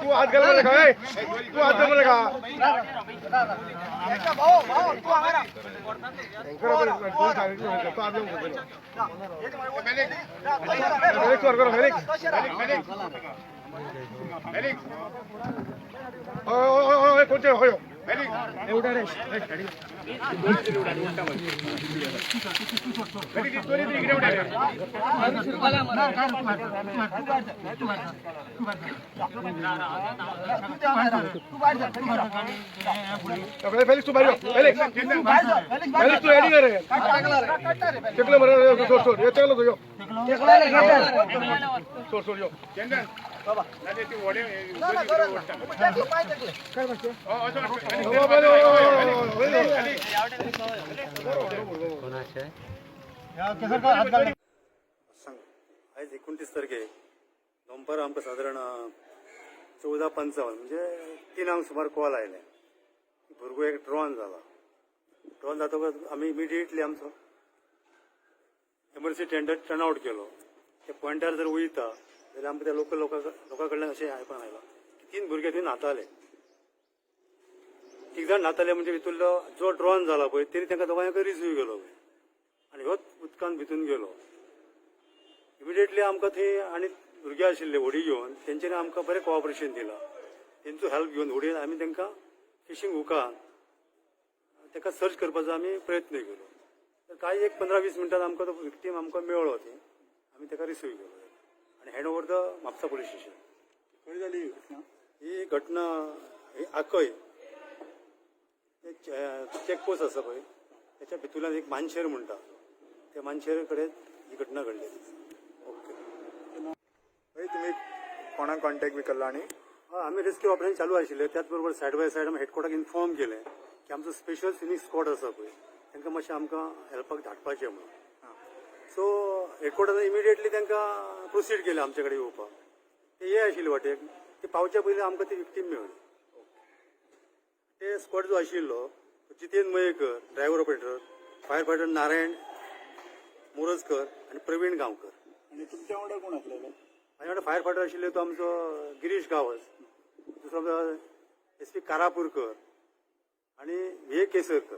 तू हात घाल मरे काय, तू हात घाल मरे का. फेलिक्स वर करो फेलिक्स. ओय ओय ओय ओय, कोणते होय एवढा रे. फेलिक्स, तू बाहेर यो. फेलिक्स, फेलिक्स, तू रेडी रे. टेकलं मरे, सोड सोड, हे टेकलं तू यो. सोड सोड यो. सांग. आयज 29 तारखेक दनपार आमकां सादारण 14:55 म्हणजे 3 सुमार कॉल आयले, भुरगो एक ड्रॉन जाला. ड्रॉन जातकच आमी इमिडिएटली आमचो एमर्जन्सी टेंडर टर्न आवट केलो. त्या पॉयंटार जर वयता जाल्यार आमकां त्या लोकल लोकां कडल्यान अशें आयकून आयलां की तीन भुरगे थंय न्हाताले. तीग जाण न्हाताले, म्हणजे भितूरलो जो ड्रॉन जाला पळय, तेणी तांकां दोगांयक रिसीव केलो पळय आनी होच उदकान भितून गेलो. इमिडिएटली आमकां थंय आनी भुरगे आशिल्ले होडी घेवन, तेंच्यांनी आमकां बरें कॉपरेशन दिलां. तेंचो हेल्प घेवन होडयेन आमी तांकां फिशींग हुकान ताका सर्च करपाचो आमी प्रयत्न केलो. तर कांय एक 15-20 मिनटान आमकां तो विक्टीम आमकां मेळ्ळो. थंय आमी ताका रिसीव केलो आनी hand over the Mapusa police station. खंय जाली ही घटना? ही घटना ही आकय चेकपोस्ट आसा पळय, त्याच्या भितूरल्यान एक मानशेर म्हणटा, त्या मानशेर कडेन ही घटना घडलेली. ओके. भाई, तुम्ही कोणाक कॉन्टॅक्ट बी केल्लो आनी? हय, आमी रेस्क्यू ऑपरेशन चालू आशिल्लें, त्याच बरोबर सायड बाय सायड आमी हेडक्वॉर्टराक इन्फॉर्म केलें की आमचो स्पेशल स्विमींग स्क्वॉड आसा पळय, तांकां मातशें आमकां हेल्पाक धाडपाचें म्हणून. सो हेडक्वॉर्टरान इमिडिएटली तांकां प्रोसीड केलें आमचे कडेन येवपाक. ते ये आशिल्ले वाटेक, ते पावच्या पयलीं आमकां ती विक्टीम मेळ्ळी. ते स्क्वॉड जो आशिल्लो तो Jitendra Mayekar driver operator, fire fighter Narayan Morajkar आनी प्रवीण गांवकर. आनी तुमच्या वांगडा कोण आसलेले? माझ्या वांगडा फायर फायटर आशिल्ले तो आमचो गिरीश गांवस, दुसरो आमचो एस पी कारापूरकर आनी व्ही केसरकर.